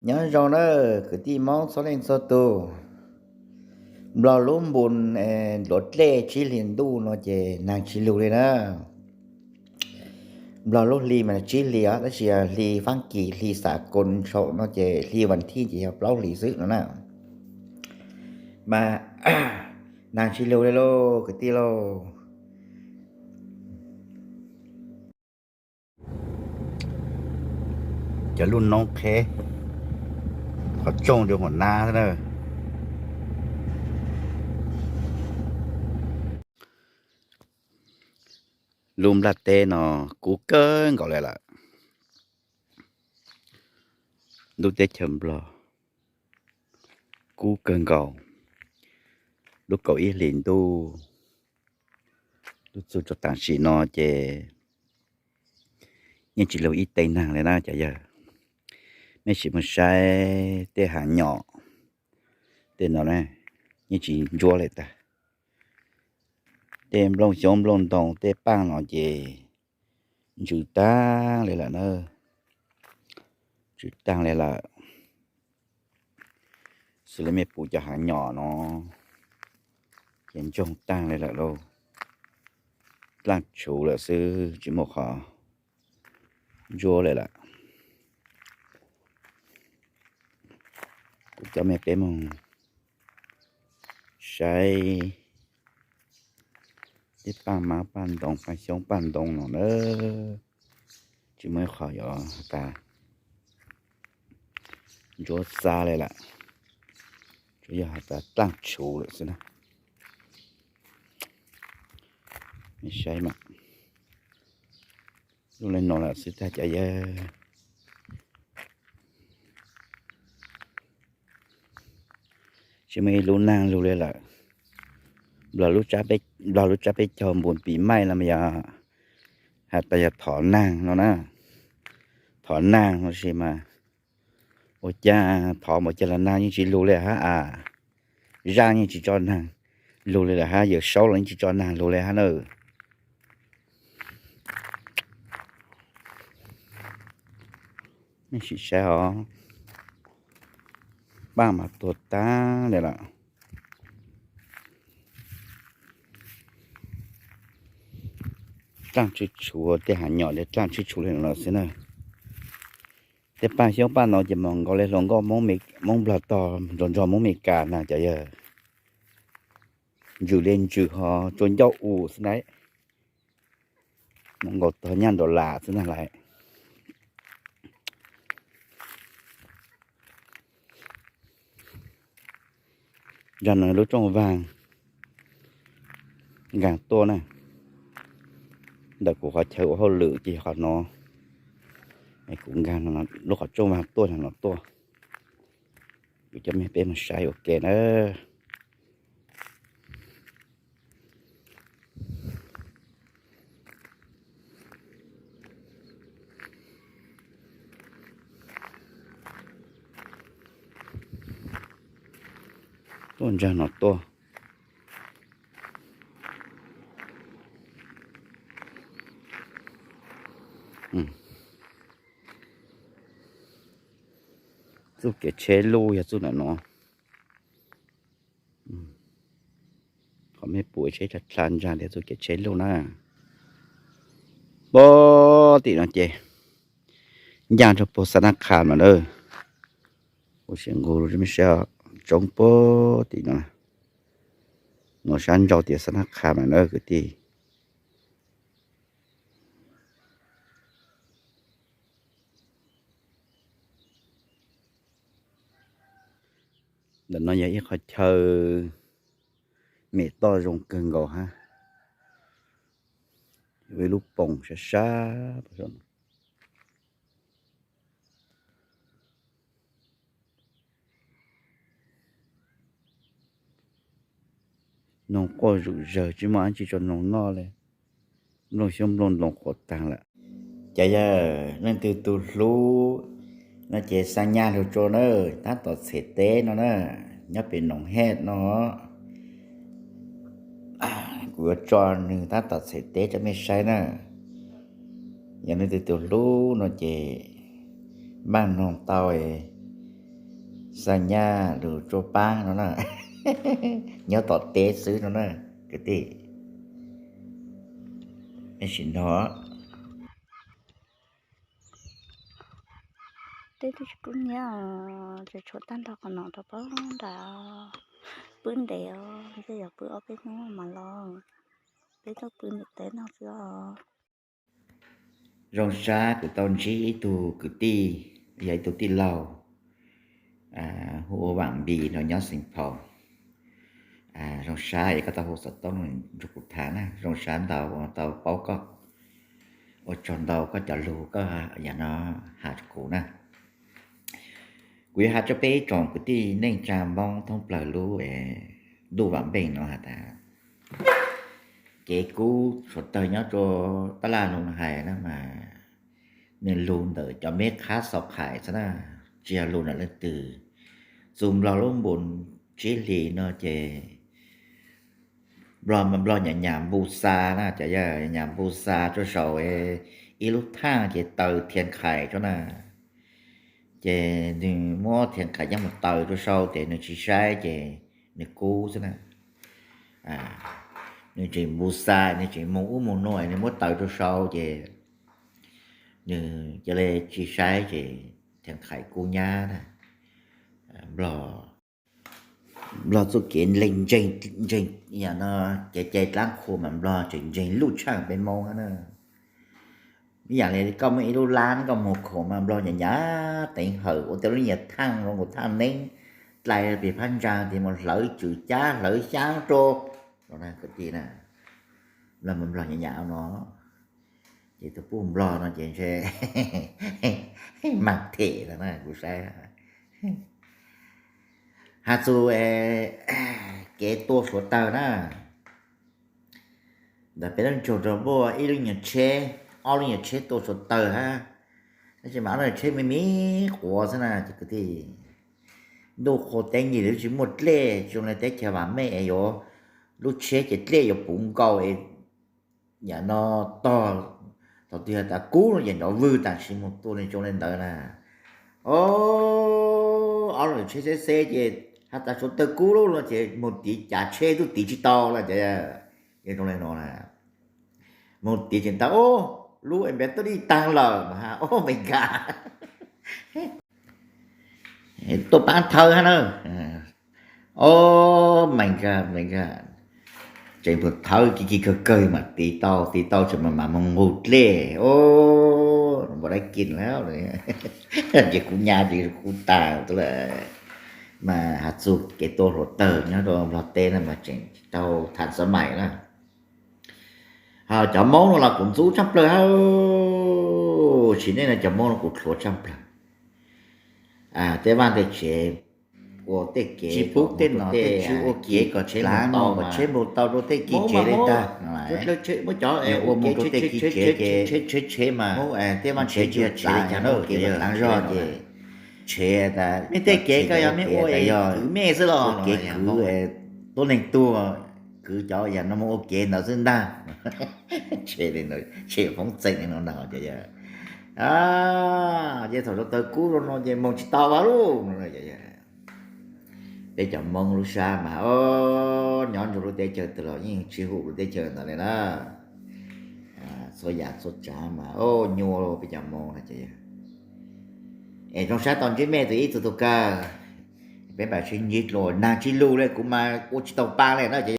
Nyob zoo na kwv tij Hmoob txhua leej txhua tus. Nplog lub npus ntuav dlej tsib hlis ntuj no ces nag tsis lug li na. Nplog lub hli mas tsib hlis os, tab sis hli Fab Kis hli xav koos ntshaum no ces hli vas thij ces yog plaub hlis xwb no na. Mas nag tsis lug li lauj kwv tij lauj. Cov lub noob qheb qhov tsooj rau hauv nab na. Lub nplaj teb no kub kawg nkaus li lawm. Lub teb chaws Nplog kub kawg nkaus. Lub kaum ib hlis ntuj, lub txug rau tam sim no ces yeej tsis lug ib teg nag li na cov yawg. Mej sim mus saib tej hav nyom tej no yeej tsis ntsuab li tag. Tej nplooj xyoob nplooj ntoo tej paaj no ces ntsws taag li lawm na. Ntsws taag li lawm. Xws li mej pum cov hav nyom no ces ntsoog taag li lawm lauj. Dlaaj tshuv lawm xwb tsis muaj qhov ntsuab li lawm. Kuv coj mej peb moog saib tej paaj mab paaj ntoo paaj xyoob paaj ntoo no na. Tsis muaj ib qho yuav has tas ntsuab xab li lawm, tsuas yog has tas dlaaj tshuv lawm xwb na. Mej saib mas, lub le no lawm xwb tag cov yawg. Tsis muaj ib lub naag lug li lawm. Nplog lub tsab peb caug npus pis maij los mas yog has tas yog thov naag no na. Thov naag no sis mas ua cas thov npaum cas los naag yeej tsis lug li hab as. Zaaj yeej tsis tso naag lug li lawm hab, yawm saub los yeej tsis tso naag lug li hab na. Mej sim saib os, paaj mas tuag taag li lawm. Dlaaj tswb tshuv, tej hav nyom li dlaaj tswb tshuv li no lawm xwb na. Tej paaj xyoob paaj no ces mas nkaus li hluas nkauj Moob Nplog tog nrog nrog Moob Meskas na cov yawg. Ntsws li ntsws ho tsua ncauj u xwb na. Mus nkaus tog nyaj nraum las xwb na lawm. Nraag no lub rooj vaag nkaag tuaj na, ntawm kuv qhov chaw ua hauj lwm ces qhov no, kuv nkaag lub qhov rooj vaag tuaj no tuaj. Kuv coj mej peb mus saib ua ke na. Tuaj nraag no tuaj. Txuj kev tsheb luj yog txuj ntawm no. Qhov mej pum tsheb dlha dlha ntsaag tias txuj kev tsheb luj na. Puag tim no ces ncaaj rua puag Xab Nab Qha mas na. Kuv sim nqug rua mej saib, tsoob puag tim no, nuav sab nrau tias Xab Nab Qha mas na kwv tij. Ntawm no yog ib qhov chaw mem toj zoo kawg nkaus hab. Ua ib lub poos sab sab. Noog quaj zom zawg tsis muaj dlaab tsi tso noog noj le. Nplooj xyoob nplooj ntoo qhuav taag lawm. Ces yog leej twg tug hlub no ces xa nyaj lug tsua na, tab tom txhem teb no na, nyob pem Noov Hej no. Kuv yuav tso nwg tab tom txhem teb rua mej saib na. Yog leej twg tug hlub no ces npaj noog tau, Xa nyaj lug tsuab paab no na, nyob tom teb xwb no na kwv tij. Sim no teb twb tsis kub nyab os, tseem tshuav tag nrho qhov no rau pem nrad. Pw ntev os, tej zaum pw ob peb hnub mas los. Peb tuaj pw ntawm teb no xwb os. Zoo sab kuv tau ntsib ib tug kwv tij, yog ib tug tij laug, hu ua Vaam Npis no nyob Xeem Phaus. Zoo sab es koj tau hu xov tooj nrug kuv tham na, zoo sab ntau uas tau paub koj. Ua tsaug ntau koj cov lug koj yam no has rau kuv na. Kuv yuav has rau peb ib tsoom kwv tij neej tsa Moob thoob plawg lub ntuj Vaam Npeej no has tas, kev kub suav tawg nyob rua taj laj no hais na mas nws lug ntawm cov meb qhab xaus qhais xwb na, tsis yog lug ntawm leej twg. Txug Nplog lub npus tsib hlis no ces Nplog mas Nplog nyam nyam npu xa na, cov yog nyam npu xa rua saum ib lub thaaj ces taws thiav qhais rua na. Ces nws muab thiav qhais coj mus taws rua sau ces nws tsis saib ces nws kub xwb na. Nws tseem npu xa, nws tseem moog ub moog nuav, nws muab taws rua sau ces nws ca le tsis saib ces thiav qhais kub nyab na. Nplog, Nplog txuj kev ntseeg, ntseeg, yam no, kev cai dlaab qhua mas Nplog tseem ntseeg luj tshaaj peb Moob na. Ib yam li koj muaj ib lub lab koj moog khoom mas Nplog nyam nyam teev hawm ua tej lub nyuag thaaj zoo nkaus thaaj neeb, dlai pem phab ntsa tes mus hlawv tswm cab hlawv xyaab rua no kwv tij na. Nplog mas Nplog nyam nyam no, ces tus puj Nplog no ces ntshe maam them no na kuv saib. Has txug kev tua suav tawg na, ntawm peb lub nroog rua npuaj ib lub nyuag tsheb, ob lub nyuag tsheb tua suav tawg hab, tab sis mas ob lub nyuag tsheb me me quav xwb na ces kwv tij, ntuj qhua teb nyig lawm tsis muaj dlej, zoo le teb chaws vam meej es yuav lub tsheb ces dlej yuav puv nkaus es yam no tog, thaum twg has tas kub no ces nrov vwg tam sim moog tua le zoo le ntawd na. O, ob lub nyuag tsheb xeb xeb ces has tas suav tawg kub lub no ces moog tiv cav tsheb tub tiv tsis tau na ces zoo le no na. Moog tiv tseem tas, o, lub es npe tuaj dij taag lawm mas, o, Amelikas tuaj paab thawb hab na. O, Amelikas, Amelikas tseem pum thawb kiv kiv kawg kawg mas tiv tau, tiv tau tseem mas mam moog nqug dlej, o, npaum dab kis lawm. Ces kub nyab ces kub taag lawm. Mas has txug kev tua suav tawg nyob rua Nplog teb na mas tseem tsis tau tham xab mais na. Ho cov Moob no los kuv ntxub tshaj plawg hab, sim neej no cov Moob no kuv ntxub tshaj plawg. Tej vaaj tej tsev ua tej kev tsis pub tej no tej tswv ua kev kom tsheb mus tau, kom tsheb mus tau rua tej kev tsev le tag. Ua mus rua tej kev tsev ces tsheb tsheb mas tej vaaj tsev tsis yog tsev le caag, ua kev kom dlaav zog ces tsev tas mej tej kev koj yog mej ua es kwv mej xwb los, ua kev kwv tuab neeg tuag, kwv cov yam no mus ua kev ntawd xwb ntag. Tsev, tsev foob txeem no na ces yog, ces thaum suav tawg kub rua no ces moog tsis tau vaj lub. Peb cov Moob lub sab mas, o, nyob nrug lub teb chaws twg los yeej tsis hum lub teb chaws ntawd le na. Txhua yam txhua tsav mas, o, nyuaj peb cov Moob no ces yog. Es zoo sab tau ntsib mej tug ib txwv tug kawg, peb mam sib ntsib dlua, naag tsis lug le kuv mas ua tsis tau pa le na ces